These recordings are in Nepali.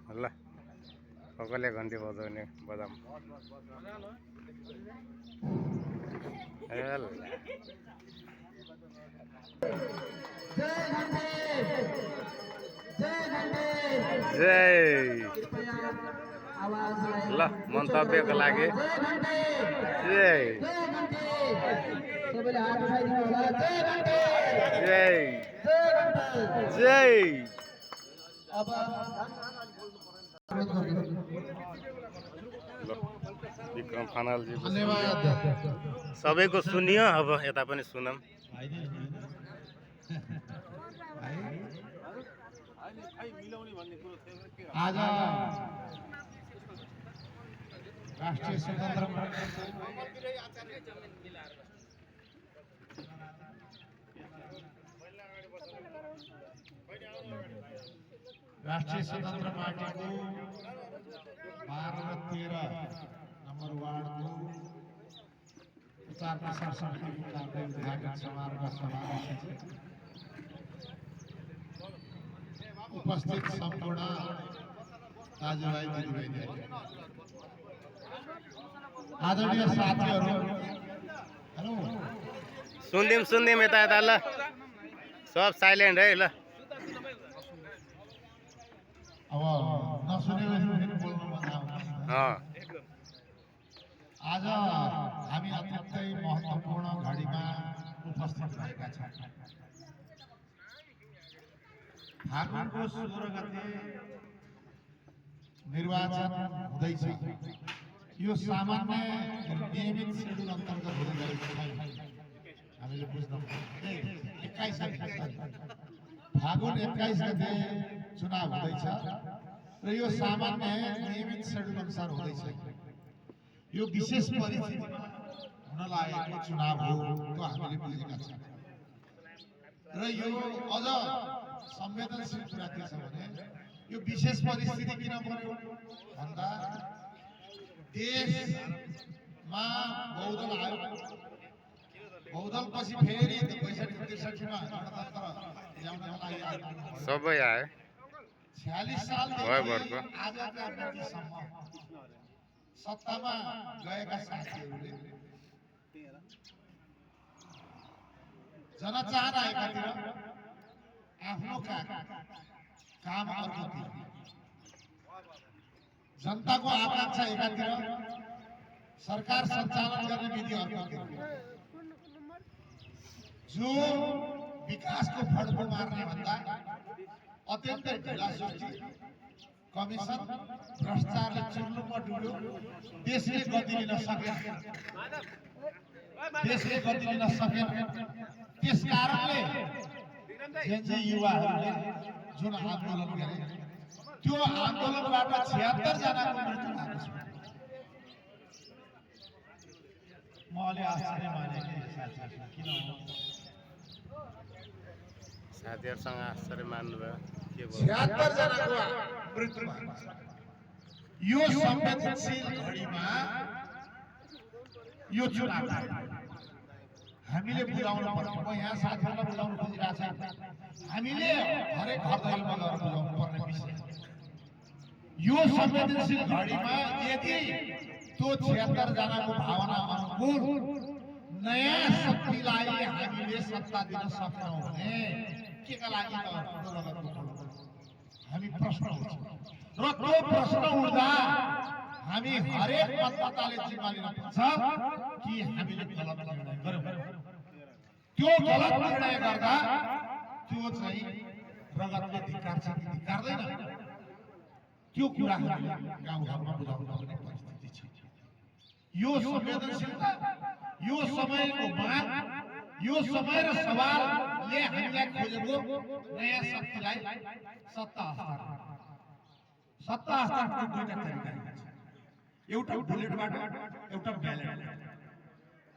ल कसले घन्टी बजाउने बजाम ल जय ल मन्तव्यको लागि जय जय जय विक्रम खनालजी धन्यवाद सबैको सुनियो अब यता पनि सुनौँ आज राष्ट्रिय स्वतन्त्र पार्टीको 12 र 13 नम्बर वार्डको प्रचार प्रसार समितिको उद्घाटन समारोहका सभापति उपस्थित सम्पूर्ण दाजुभाइ दिदीबहिनीहरू आदरणीय साथीहरू हेलो सुन्दिम यता यता ल सब साइलेन्ट है ल अब नसुनेपछि फेरि बोल्नु मन आउँदैन आज हामी अत्यन्तै महत्त्वपूर्ण घडीमा उपस्थित भएका छौँ फागुनको 16 गते निर्वाचन हुँदैछ यो सामान्य नियमित शेड्युल अन्तर्गत हुने गरेको छैन हामीले बुझ्न 21 गते फागुन 21 गते चुनाव हुँदैछ र यो सामान्य नियमित शेड्युल अनुसार हुँदैछ यो विशेष परिस्थितिमा हुन लागेको चुनाव हो त्यो हामीले बुझेका छौँ र यो अझ संवेदनशील कुरा के छ भने यो विशेष परिस्थिति किन पर्यो भन्दा देशमा बहुदल आयो बहुदलपछि फेरि 62-63 मा गणतन्त्र ल्याउनका लागि आयो सबै आए 46 सालदेखि आजका मितिसम्म सत्तामा गएका साथीहरूले जनचाहना एकातिर आफ्नो काम अर्कोतिर जनताको आकांक्षा एकातिर सरकार सञ्चालन गर्ने विधि अर्कोतिर जो विकासको फड्को मार्ने भन्दा अत्यन्तै ढिलासुस्ती कमिसन भ्रष्टाचारले चुर्लुममा डुब्यो देशले गति लिन सकेन त्यस कारणले जेन्जी युवाहरूले जुन आन्दोलन गरे त्यो आन्दोलनबाट 76 जनाको मृत्यु भएको छ म अलि आश्चर्य माने किन साथीहरूसँग आश्चर्य मान्नुभयो के भयो 76 जनाको मृत्यु भएको छ यो संवेदनशील घडीमा यो चुनाव हामीले बुझाउन पर्छ म यहाँ साथीहरूलाई बुझाउन खोजिरहेको छु हामीले हरेक घर दैलोमा गएर बुझाउनु पर्ने विषय यो संवेदनशील घडीमा यदि त्यो 76 जनाको भावना अनुकूल नयाँ शक्तिलाई हामीले सत्ता दिन सक्छौँ भने केका लागि हामी प्रश्न उठ्छ र त्यो प्रश्न उठ्दा हामी हरेक मतदाताले जिम्मा लिन पर्छ कि हामीले गलत निर्णय गर्यौं त्यो गलत निर्णय गर्दा त्यो चाहिँ रगतले धिक्कार्छ कि धिक्कार्दैन त्यो कुरा हामीले गाउँघरमा बुझाउनु पर्ने परिस्थिति छ यो संवेदनशीलता यो समयको माग यो समय र सवालले हामीलाई खोजेको नयाँ शक्तिलाई सत्ता हस्तान्तरणको दुईटा तरिका छ एउटा बुलेटबाट एउटा ब्यालेट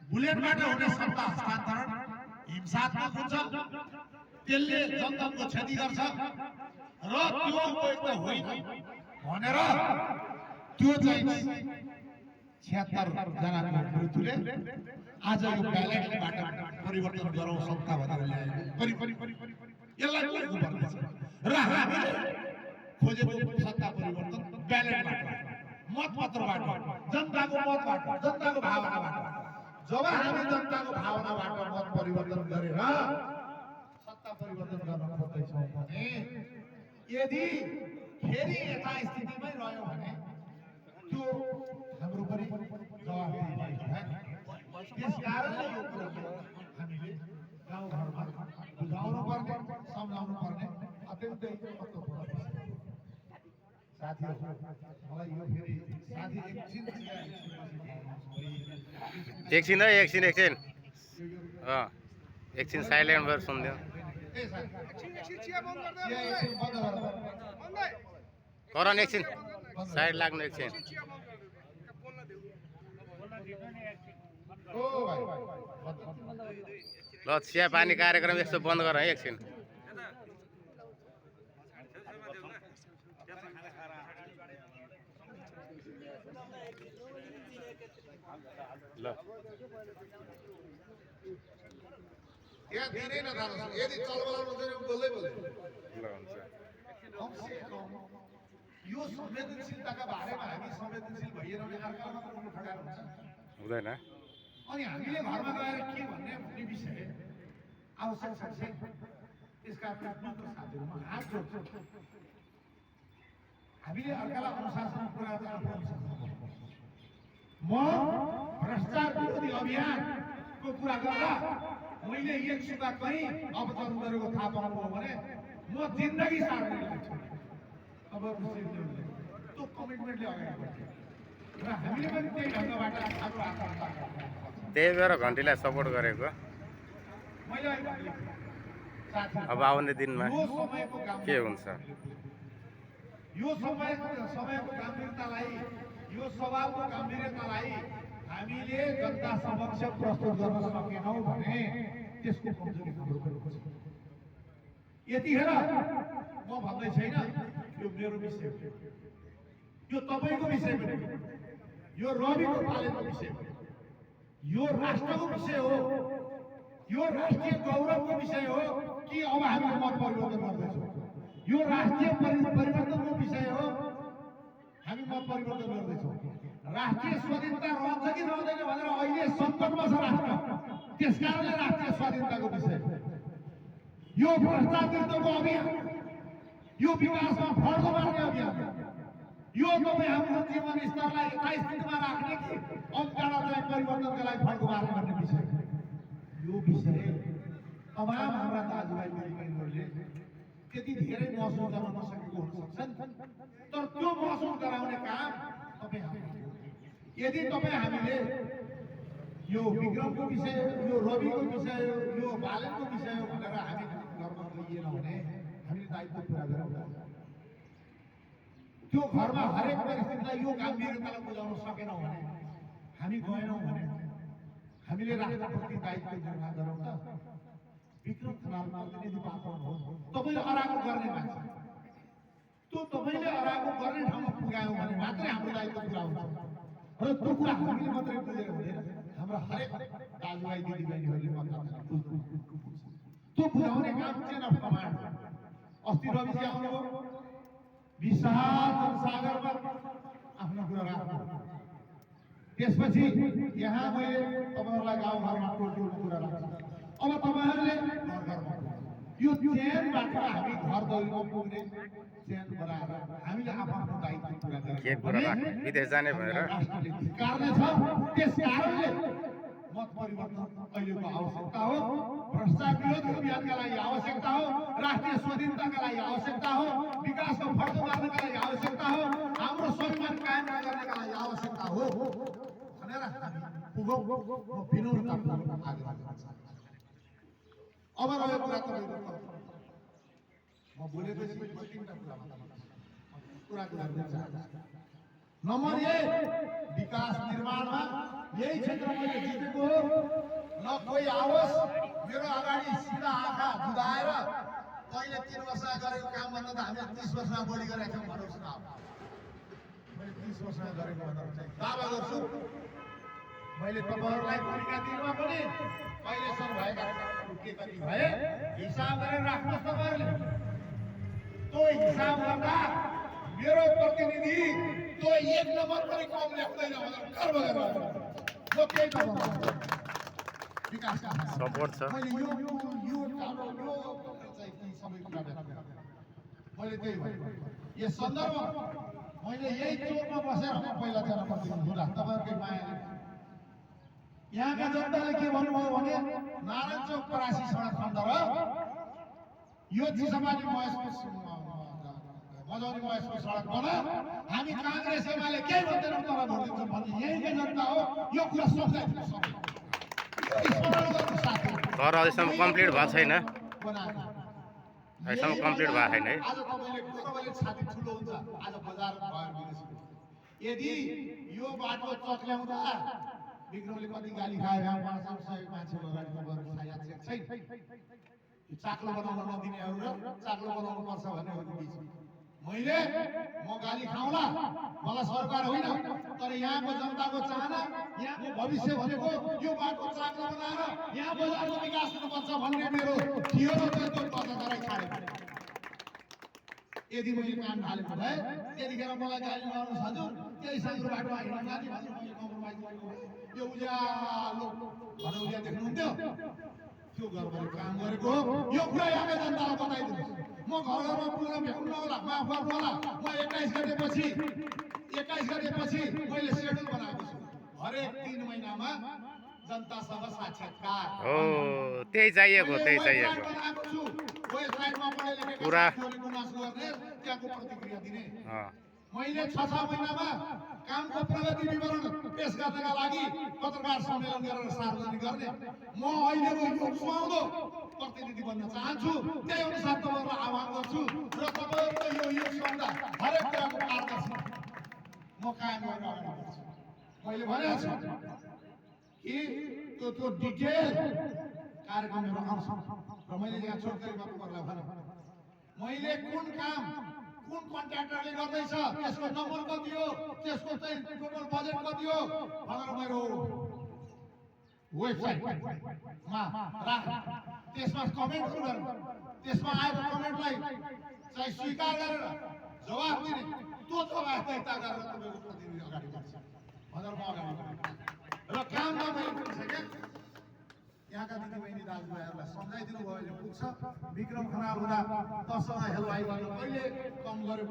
बुलेटबाट हुने सत्ता हस्तान्तरण हिंसात्मक हुन्छ त्यसले जनताको क्षति गर्छ र त्यो उपयुक्त होइन भनेर त्यो चाहिँ 76 जनाको मृत्युले आज यो ब्यालेटबाट परिवर्तन गरौँ सत्ता भनेर ल्याएको यसलाई गर्नुपर्नेछ र हामीले खोजेको सत्ता परिवर्तन ब्यालेटबाट, मतपत्रबाट, जनताको मतबाट, जनताको भावनाबाट। जब हामी जनताको भावनाबाट मत परिवर्तन गरेर सत्ता परिवर्तन गर्न खोज्दैछौँ भने यदि फेरि यथा स्थितिमै रह्यो भने त्यो हाम्रो पनि जवाफदेही भएको है। त्यसकारणले यो कुरा हामीले गाउँघरमा बुझाउनु पर्ने, सम्झाउनु पर्ने अत्यन्तै महत्त्वपूर्ण विषय। साथीहरू, मलाई यो फेरि साथी एकछिन है, एकछिन एकछिन साइलेन्ट भएर सुनिदियो। करण एकछिन साइड लाग्नु एकछिन। ल चिया पानी कार्यक्रम यस्तो बन्द गर है एकछिन। ल यहाँ धेरै नथाल्नुहोस्, यदि चलबल हुँदैन बोल्दै बोल्दै ल हुन्छ। यो संवेदनशीलताका बारेमा हामी संवेदनशील भइरहने अर्कामा पनि खडा हुन्छ हुँदैन। अनि हामीले घरमा गएर के भन्ने भन्ने विषय आवश्यक छ। त्यसका साथीहरूमा हात जोड्छु। हामीले अर्कालाई अनुशासन कुरा म भ्रष्टाचार विरोधी अभियानको कुरा गर्दा मैले एक सुधा कहीँ अवतरण गरेको थाहा पाउनु हो भने म जिन्दगी सार्ने लाग्छु। अब त्यो कमिटमेन्टले अगाडि बढ्छ र हामीले पनि त्यही ढङ्गबाट हाम्रो आकाङ्क्षा त्यही भएर घन्टीलाई सपोर्ट गरेको। मैले अब आउने दिनमा के हुन्छ, यो समयको गम्भीरतालाई, यो सवालको गम्भीरतालाई हामीले जनता समक्ष प्रस्तुत गर्न सकेनौँ भने त्यसको कमजोरी हाम्रो पनि हुन्छ। यतिखेर म भन्दै छैन यो मेरो विषय हो, यो तपाईँको विषय पनि, यो रविको पालेको विषय हो, यो राष्ट्रको विषय हो, यो राष्ट्रिय गौरवको विषय हो कि अब हामीले मत परिवर्तन गर्दैछौँ। यो राष्ट्रिय परिवर्तनको विषय हो, हामी मत परिवर्तन गर्दैछौँ। राष्ट्रिय स्वाधीनता रहन्छ कि रहँदैन भनेर अहिले सङ्कटमा छ राष्ट्र। त्यसकारणले राष्ट्रिय स्वाधीनताको विषय, यो भ्रष्टाचार विरुद्धको अभियान, यो विकासमा फड्को मार्ने अभियान, यो तपाईँ हाम्रो जीवन स्तरलाई यथा स्थितिमा राख्ने कि अंतर्राष्ट्रिय परिवर्तनका लागि फड्को मार्ने भन्ने विषय। यो विषय तमाम हाम्रा दाजुभाइ दिदीबहिनीहरूले त्यति धेरै महसुस गर्न नसकेको हुन सक्छन्, तर त्यो महसुस गराउने काम तपाईँ हामीले। यदि तपाईँ हामीले यो विक्रमको विषय, यो रविको विषय, यो बालनको विषय भनेर हामी घरमा गइएन भने हामीले दायित्व पुरा गरौँ। त्यो घरमा हरेक परिस्थितिलाई यो गम्भीरतालाई बुझाउन सकेनौँ भने, हामी गएनौँ भने हामीले राष्ट्रप्रति दायित्व निर्वाह गरौँ। त विक्रम खनालमा प्रतिनिधि पात्र हो, तपाईँले अराको गर्ने मान्छे, त्यो तपाईँले अराको गर्ने ठाउँमा पुर्यायौँ भने मात्रै हाम्रो दायित्व पुरा हुन्छ। र त्यो कुरा हामीले मात्रै बुझेर हुँदैन, हाम्रा हरेक दाजुभाइ दिदीबहिनीहरूले मतदातालाई बुझ्नु, त्यो बुझाउने काम चेन अफ कमान्ड। अस्ति रविजी आउनुभयो, विशाल जनसागरमा आफ्नो कुरा राख्नु। त्यसपछि यहाँ मैले तपाईँहरूलाई गाउँघरमा टोलटोलको कुरा राख्छु। अब तपाईँहरूले घरमा यो चेनबाट हामी घर दैलो पुग्ने चेन बनाएर हामीले आफ्नो दायित्व पुरा गरेर विदेश जाने भनेर कारण छ। त्यस कारणले मत परिवर्तन अहिलेको आवश्यकता हो, भ्रष्टाचार विरोधी अभियानका लागि आवश्यकता हो, राष्ट्रिय स्वाधीनताका लागि आवश्यकता हो, विकासको फड्को मार्नका लागि आवश्यकता हो, हाम्रो स्वाभिमान कायम गर्नका लागि आवश्यकता हो भनेर हामी पुगौँ। म विनम्रतापूर्वक आग्रह गर्न चाहन्छु। अब रह्यो कुरा तपाईँको, म बोलेपछि म तीनटा कुरा गर्न चाहन्छु। नम्बर 1, विकास निर्माणमा यही क्षेत्र मैले जितेको हो। न कोही आओस् मेरो अगाडि सिधा आँखा जुदाएर पहिले 3 वर्ष गरेको कामभन्दा त हामीले 30 वर्षमा बढी गरेका छौँ भनौँ न। मैले 30 वर्षमा गरेको भनेर चाहिँ दावा गर्छु। मैले तपाईँहरूलाई भएका दिनमा पनि अहिलेसम्म भएका के कति भए हिसाब गरेर राख्नुहोस्। तपाईँहरूले त्यो हिसाब गर्दा मेरो प्रतिनिधि त्यो 1 नम्बर पनि कम ल्याउँदैन भनेर गर्व गरेर म त्यही गर्छु विकासका सपोर्ट छ मैले यो हाम्रो यो चाहिँ ती सबै कुरा व्यक्त गरेँ मैले त्यही भने यस सन्दर्भमा मैले यही चोकमा बसेर पहिला जनप्रतिनिधि हुँदा तपाईँहरूकै मायाले यहाँका जनताले के भन्नुभयो भने नारायण चोक परासी सडक खण्ड र यो चिसापानी मजौरी महेशको सडक बना हामी काङ्ग्रेस एमाले केही भन्दैनौँ तर भोट दिन्छौँ भन्ने यहीँकै जनता हो यो कुरा सोच्दै सक्छ तर अहिलेसम्म कम्प्लिट भएको छैन अहिलेसम्म कम्प्लिट भएको छैन है आज तपाईँले छाती ठुलो हुन्छ आज बजार भयो यदि यो बाटो चक्ल्याउँदा विक्रमले कति गाली खायो 500 मान्छेको अगाडि तपाईँहरू याद छैन यो चाक्लो बनाउन नदिनेहरू र चाक्लो बनाउनु पर्छ भन्नेहरूको बिच मैले म गाली खाउँला मलाई सरकार होइन तर यहाँको जनताको चाहना यहाँको भविष्य भनेको यो बाटो चाक्लो बनाएर यहाँ बजारको विकास हुनुपर्छ भन्ने मेरो थियो र त्यो पत्रकारै छाडे यदि मैले काम थालेको भए त्यतिखेर मलाई गाली गर्नु हजुर त्यही साङ्ग्रो बाटो हिँड्न जाने भन्ने मैले कम्प्रोमाइज गरेको यो उज्यालो भनौलिया देख्नुहुन्थ्यो त्यो गर्वले काम गरेको यो कुरा यहाँका जनतालाई बताइदिनुहोस् म घर घरमा पुग्न भ्याउनु होला माफ गर्नु होला म 21 गतेपछि मैले सेड्युल बनाएको छु हरेक 3 महिनामा जनतासँग साक्षात्कार हो त्यही चाहिएको वेबसाइटमा पढे लेखेका पुरा गुनासो गर्ने त्यहाँको प्रतिक्रिया दिने अँ मैले 6 महिनामा कामको प्रगति विवरण पेश गर्नका लागि पत्रकार सम्मेलन गरेर सार्वजनिक गर्ने म अहिलेको युग सुहाउँदो प्रतिनिधि बन्न चाहन्छु त्यही अनुसार तपाईँहरूलाई आह्वान गर्छु र तपाईँहरूको यो युग सुहाउँदा हरेक कुराको पारदर्शी म कायम गरेर अगाडि बढ्छु मैले भनेको छु कि त्यो डिटेल कार्यक्रमहरू आउँछ र मैले यहाँ छोटकरी तपाईँहरूलाई भने मैले कुन काम कुन कन्ट्र्याक्टरले गर्दैछ त्यसको नम्बर कति हो त्यसको चाहिँ टोटल बजेट कति हो भनेर मेरो वेबसाइटमा राख त्यसमा कमेन्ट गर्नु त्यसमा आएको कमेन्टलाई चाहिँ स्वीकार गरेर जवाफ दिने त्यो जवाफदेहिता गरेर तपाईँको प्रतिनिधि अगाडि बढ्छ भनेर म अगाडि बढेँ र काममा मैले पुगिसकेँ यहाँका दिदीबहिनी दाजुभाइहरूलाई सम्झाइदिनु भयो भने पुग्छ विक्रम खनाल हुँदा तसँग हेलो आइ गर्नु कहिले कम गर्यो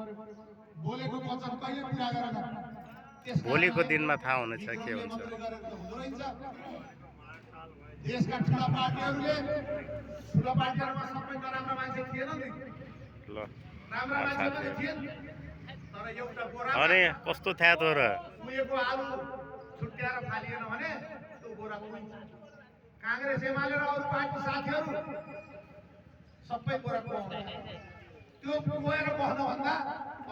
बोलेको वचन कहिले पुरा गरेन भोलिको दिनमा थाहा हुनेछ के हुन्छ देशका ठुला पार्टीहरूमा सबै नराम्रा मान्छे थिएन नि ल राम्रा मान्छे पनि थिए तर एउटा बोरा अरे कस्तो थियो त र कुहेको आलु छुट्याएर फालिएन भने त्यो बोरा कुहिन्छ कांग्रेस एमाले र अरु पार्टी साथीहरू सबै बोरा कुहाउँछ त्यो कुहेर बस्नु भन्दा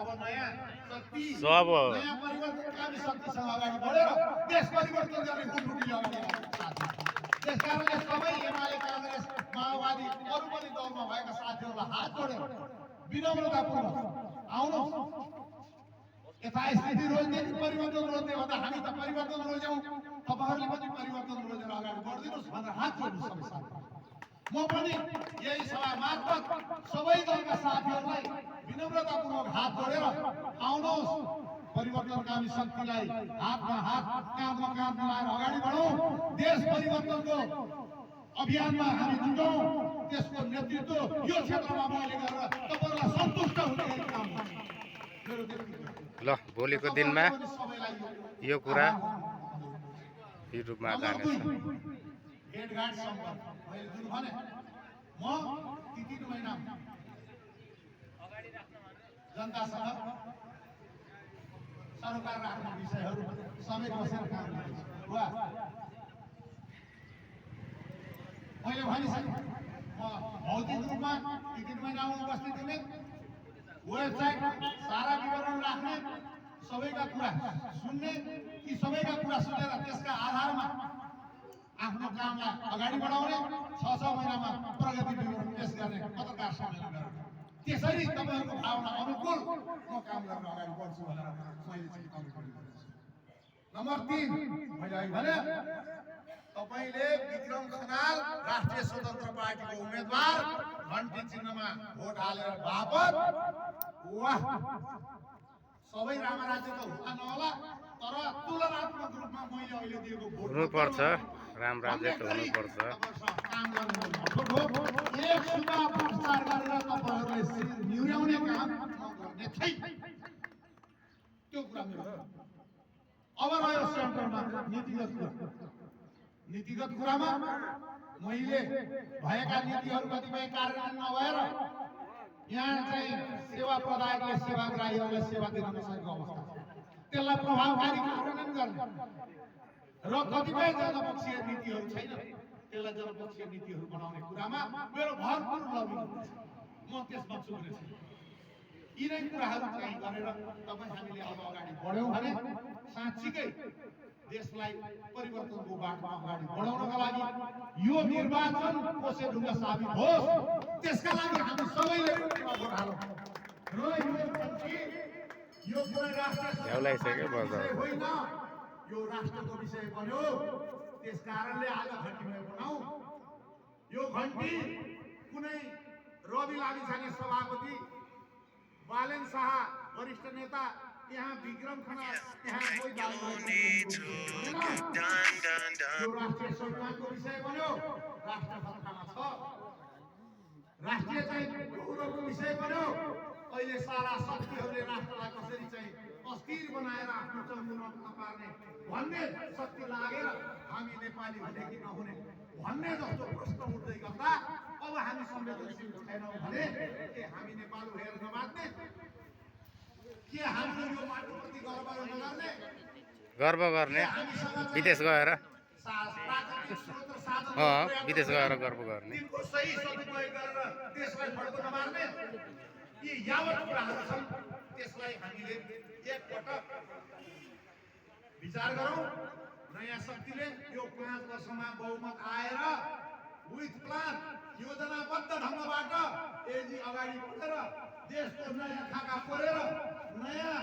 अब नयाँ शक्ति सब नयाँ परिवर्तनकारी शक्तिसँग अगाडि बढेर देश परिवर्तन गर्ने गुटुटीले अगाडि बढ्छ त्यसकारणले सबै एमाले कांग्रेस माओवादी अरु पनि दलमा भएका साथीहरूलाई हात जोडेर विनम्रतापूर्वक आउनुहोस् यथास्थिति रोज्ने परिवर्तन रोज्ने भन्दा हामी त परिवर्तन रोज्यौं तपाईहरुले पनि परिवर्तन रोजेर अगाडि बढ्दिनुस् भनेर हात जोड्नु सबै साथी म पनि यही सभा मार्फत सबै दलका साथीहरूलाई विनम्रतापूर्वक हात जोडेर आउनुहोस् परिवर्तनकामी शक्तिलाई हातमा हात काँधमा काँध मिलाएर अगाडि बढौं देश परिवर्तनको अभियानमा हामी जुटौं त्यसको नेतृत्व यो क्षेत्रमा मैले गरेर तपाईहरुलाई सन्तुष्ट हुने काम ल भोलिको दिनमा यो कुरा युट्युबमा जानेछ भेटघाट सम्पन्न मैले जुन भने म ती 3 महिना जनतासँग सरकार राख्ने विषयहरू समेत बसेर काम गर्दैछु मैले भनिसकेँ म भौतिक रूपमा ती 3 महिनामा उपस्थित हुने वेबसाइट सारा विवरण राख्ने सबैका कुरा सुन्ने ती सबैका कुरा सुनेर त्यसका आधारमा आफ्नो कामलाई अगाडि बढाउने 6 महिनामा प्रगति विवरण पेश गर्ने पत्रकार सम्मेलन गर्ने त्यसरी तपाईहरुको भावना अनुकूल म काम गर्न अगाडि बढ्छु भनेर मैले चाहिँ नम्बर 3 मैले अघि भने तपाईले विक्रम खनाल राष्ट्रिय स्वतन्त्र पार्टीको उम्मेदवार घण्टी चिन्हमा भोट हालेर बापत वाह सबै रामराज्य त हुँदा नहोला तर तुलनात्मक रूपमा मैले अहिले दिएको भोट हुनुपर्छ राम राज्य त हुनुपर्छ काम गर्ने एक सुका प्रचार गरेर तपाईहरुले न्यूर्याउने काम नगर्ने छैन त्यो कुरा मेरो अब रह्यो सेन्टरमा नीतिगत कुरामा मैले भएका नीतिहरू कतिपय कार्यान्वयन नभएर यहाँ चाहिँ सेवा प्रदायकले सेवाग्राहीहरूलाई सेवा दिन नसकेको अवस्था त्यसलाई प्रभावकारी कार्यान्वयन गर्ने र कतिपय जनपक्षीय नीतिहरू छैन त्यसलाई जनपक्षीय नीतिहरू बनाउने कुरामा मेरो भरपूर लबिङ म त्यसमा चुक्ने छु यिनै कुराहरू चाहिँ गरेर तपाईँ हामीले अब अगाडि बढ्यौँ भने साँच्चीकै देशलाई परिवर्तनको बाटोमा अगाडि बढाउनका लागि यो निर्वाचन कोसेढुङ्गा साबित होस् त्यसका लागि हामी सबैले भोट हालौँ र यो कुनै राष्ट्रिय होइन यो राष्ट्रको विषय बन्यो त्यसकारणले आज घन्टीमा बनाऊ यो घन्टी कुनै रवि लामिछाने सभापति बालेन शाह वरिष्ठ नेता यहाँ विक्रम खना यहाँ कोही यो राष्ट्रिय सम्मानको विषय बन्यो राष्ट्र संस्थामा छ राष्ट्रिय चाहिँ गौरवको विषय बन्यो अहिले सारा शक्तिहरूले राष्ट्रलाई कसरी चाहिँ अस्थिर बनाएर आफ्नो चङ्गुमा नपार्ने भन्ने शक्ति लागेर हामी नेपाली हुने कि नहुने भन्ने जस्तो प्रश्न उठ्दै गर्दा अब हामी संवेदनशील छैनौँ भने के हामी नेपाल हेर नमाग्ने के हामीले यो माटोप्रति गर्व गर्ने विदेश गएर विदेश गएर गर्व गर्ने सही सदुपयोग गरेर देशलाई फड्को नमार्ने यी यावत कुराहरू छन् त्यसलाई हामीले एकपटक विचार गरौँ नयाँ शक्तिले यो 5 वर्षमा बहुमत आएर विथ प्लान योजनाबद्ध ढङ्गबाट एजी अगाडि बढेर देशको नयाँ खाका कोरेर नयाँ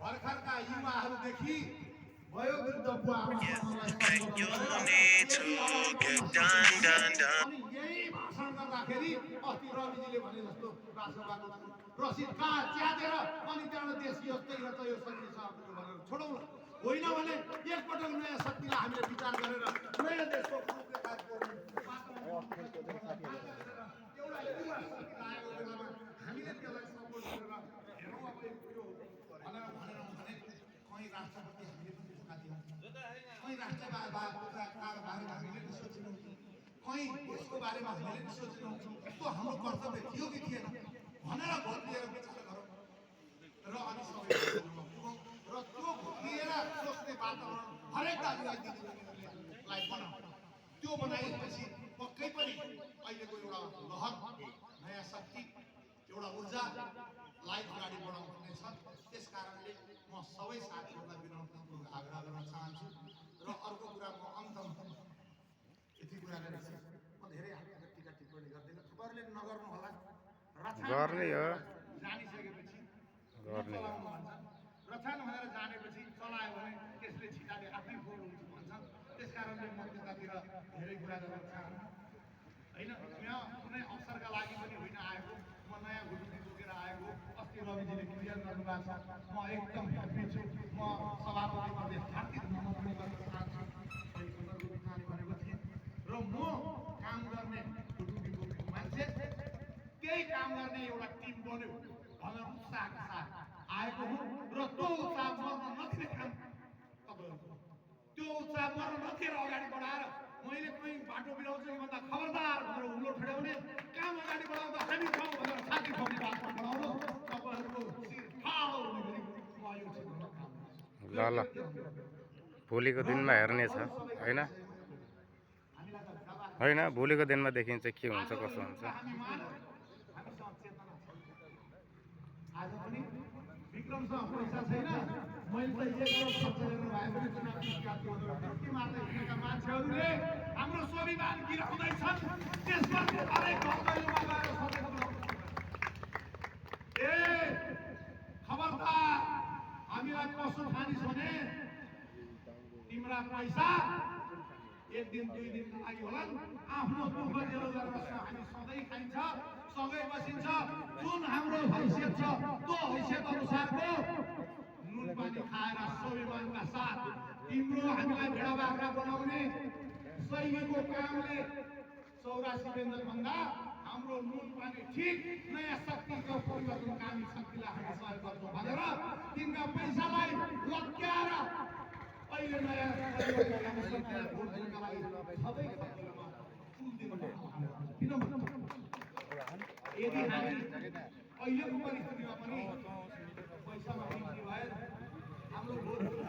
भर्खरका युवाहरूदेखि वयोवृद्ध बुवाआमालाई यही भाषण गर्दाखेरि अस्ति रविजीले भने जस्तो राष्ट्रवादको रसिद कहाँ च्यातेर अनि त्यहाँबाट देश यस्तै र त यो शक्ति छ भनेर छोडौँ होइन भने एकपटक नयाँ शक्तिलाई हामीले विचार गरेर नयाँ देशको रूपरेखा कोर्ने हामीले त्यसलाई सपोर्ट गरेर हेरौँ अब यो भनेर भने कहीँ राष्ट्रपति हामीले पनि धोका दियौँ कहीँ राष्ट्रबारेमा हामीले पनि सोचेनौँ कहीँ यसको बारेमा हामीले पनि सोचेनौँ यस्तो हाम्रो कर्तव्य थियो कि थिएन भनेर भोट दिएर विचार गरौँ र अनि सबै र त्यो भोट दिएर सोच्ने वातावरण हरेक राजनीतिलाई बनाऊ त्यो बनाएपछि पक्कै पनि अहिलेको एउटा लहर नयाँ शक्ति एउटा ऊर्जालाई अगाडि बढाउनु छ त्यस कारणले म सबै साथीहरूलाई विनम्रतापूर्वक आग्रह गर्न चाहन्छु र अर्को कुरा म अन्तमा यति कुरा गरेपछि म धेरै टिका टिप्पणी गर्दिनँ तपाईँहरूले नगर्नु होला गर्ने हो जानिसकेपछि गर्ने रथान भनेर जानेपछि चलायो भने त्यसले छिटाले आफै फोहोर हुन्छ भन्छ त्यस कारणले म त्यतातिर धेरै कुरा गर्न चाहन्छु होइन यहाँ कुनै अवसरका लागि पनि होइन आएको म नयाँ घुटुकी बोकेर आएको अस्ति रविजीले क्लियर गर्नुभएको छ म एकदम ह्याप्पी छु म सभापतिमध्ये हार्दिक नमस्कार गर्न चाहन्छु भनेको थिएँ र म काम गर्ने घुटुकी बोकेको मान्छे त्यही काम गर्ने एउटा टिम बन्यो भनेर उत्साहका साथ आएको हुँ र त्यो उत्साह मर्न नदिने काम तपाईँहरूको त्यो उत्साह मर्न नदिएर अगाडि बढाएर मैले कहीँ बाटो बिराउँछु कि भन्दा खबरदार भनेर हुलो ठड्याउने काम अगाडि बढाउँदा हामी छौँ भनेर छाती ठोक्ने बाटो बढाउनु तपाईँहरूको शिर ठाडो हुने गरी म यो चाहिँ काम ल ल भोलिको दिनमा हेर्ने छ होइन होइन भोलिको दिनमा देखिन्छ के हुन्छ कसो हुन्छ आज पनि विक्रमसँग पैसा छैन मैले त 1 करोड खर्च गरेर भए पनि चुनाव जित्ने मार्दै हिँडेका मान्छेहरूले हाम्रो स्वाभिमान गिराउँदैछन् त्यसपछि हरेक घरदैलोमा गएर सधैँ ए खबरदार हामीलाई कसो ठानिस् भने तिम्रा पैसा 1 दिन 2 दिनको लागि होला आफ्नो दुःख जेलो गरेर हामी सधैँ खाइन्छ सँगै बसिन्छ जुन हाम्रो हैसियत छ त्यो हैसियत अनुसारको शक्तिका साथ तिम्रो हामीलाई भेडा बाख्रा बनाउने शैलीको कामले 84 बेन्जलभन्दा हाम्रो नुन पानी ठिक नयाँ शक्तिको परिवर्तन कामी शक्तिलाई हामी सहयोग गर्छौँ भनेर तिनका पैसालाई लग्याएर अहिले नयाँ परिवर्तन शक्तिलाई भोट दिनका लागि सबै खर्चमा चुल दिनु किन यदि हामी अहिलेको परिस्थितिमा पनि पैसामा बिक्री भए हाम्रो भोट